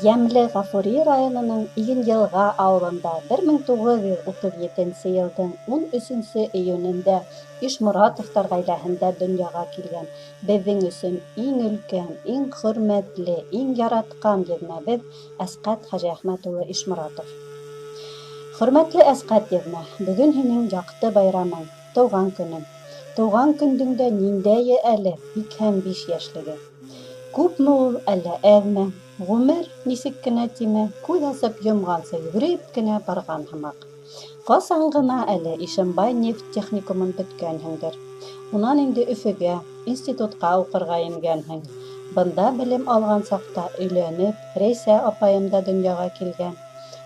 Йәмле Ғафури районының Игенйылға ауылында 1937 йылдың 13 июнендә Ишморатовтар ғаиләһендә донъяға килгән, беҙҙең өсөн иң өлкән, иң хөрмәтле, иң яратҡан еҙнәбеҙ Әсҡәт Хәжиәхмәт улы Ишморатов. Хөрмәтле Әсҡәт еҙнә, бөгөн һинең яҡты байрамың, тыуған көнөң. Тыуған көндөң дә ниндәйе әле, 85 йәшлеге. Күпме ул, әллә әҙме? Ғүмер, нисек кенә тимә, күҙ асып йомғансы йүгереп кенә барған һымаҡ. Ҡасан ғына әле Ишембай нефть техникумын бөткәнһеңдер. Унан инде Өфөгә, институтҡа уҡырға ингәнһең. Бында белем алған саҡта өйләнеп, Рәйсә апайым да донъяға килгән.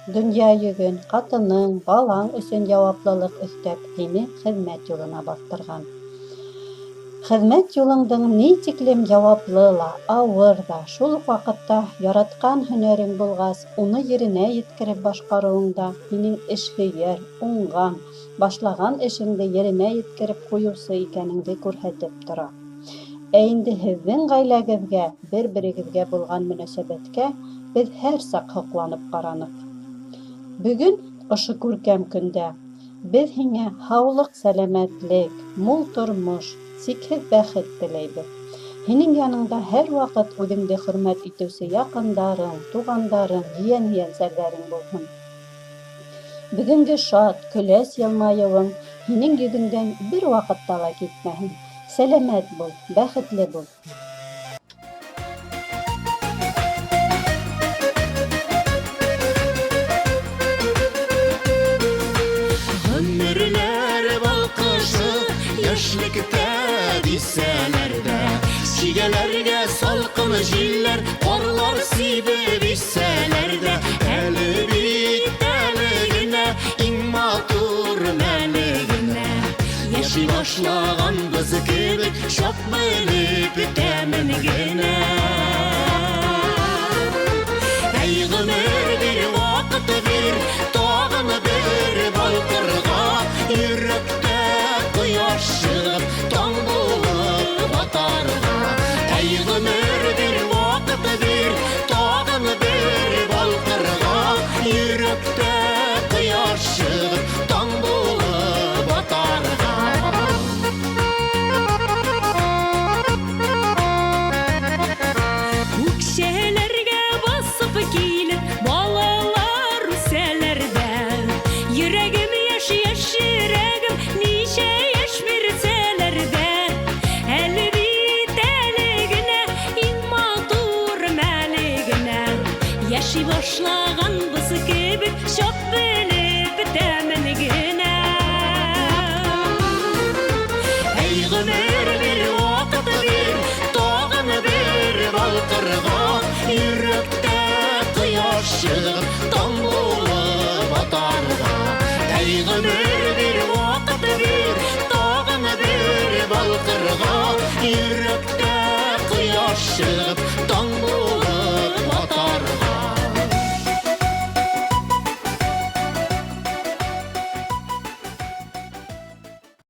Донъя йөгөн, ҡатының, балаң өсөн яуаплылыҡ өҫтәп, һине хеҙмәт юлына баҫтырған. Хеҙмәт юлыңдың ни тиклем яуаплы ла, ауыр ҙа, шул уҡ ваҡытта яратҡан һөнәрең булғас, уны еренә еткереп башҡарыуың да һинең эшһөйәр, уңған, башлаған эшеңде еренә еткереп ҡуйыусы икәнеңде күрһәтеп тора. Ә инде һеҙҙең ғаиләгеҙгә, бер-берегеҙгә булған мөнәсәбәткә беҙ һәр саҡ һоҡланып ҡараныҡ. Бөгөн, ошо күркәм көндә, беҙ һиңә һаулыҡ-сәләмәтлек, мул тормош, сикһеҙ бәхет теләйбеҙ. Һинең яныңда һәр ваҡыт үҙеңде хөрмәт итеүсе яҡындарың, туғандарың, ейән-ейәнсәрҙәрең булһын. Бөгөнгө шат, көләс йылмайыуың һинең йөҙөңдән бер ваҡытта ла китмәһен. Сәләмәт бул, бәхетле бул. Гомерләр балкышы яшьлектә дисәләр дә, чигәләргә салкын җилләр, карлар сибеп исәләр дә, әле бит әле генә иң матур мәле генә. Яши башлаганбыз кебек, чак белеп тәмен генә. Әй, гомер бир, вакыт бир, тагын бер балкырга, йөрәктә кояш чыгып, таң булып атарга. Әй, гомер бир, вакыт бир, тагын бер балкырга, йөрәктә кояш чыгып, таң булып атарга. Үкчәләргә басып килеп, балалар үсәләр дә. Йөрәгем яшь, яшь йөрәгем, ничә яшь бирсәләр дә. Әле бит әле генә, иң матур мәле генә. Яши башлаганбыз кебек, чак белеп тәмен генә. Әй, гомер бир, вакыт бир, тагын бер балкырга, йөрәктә кояш чыгып, таң булып атарга. Әй, гомер бир, вакыт бир, тагын бер балкырга, йөрәктә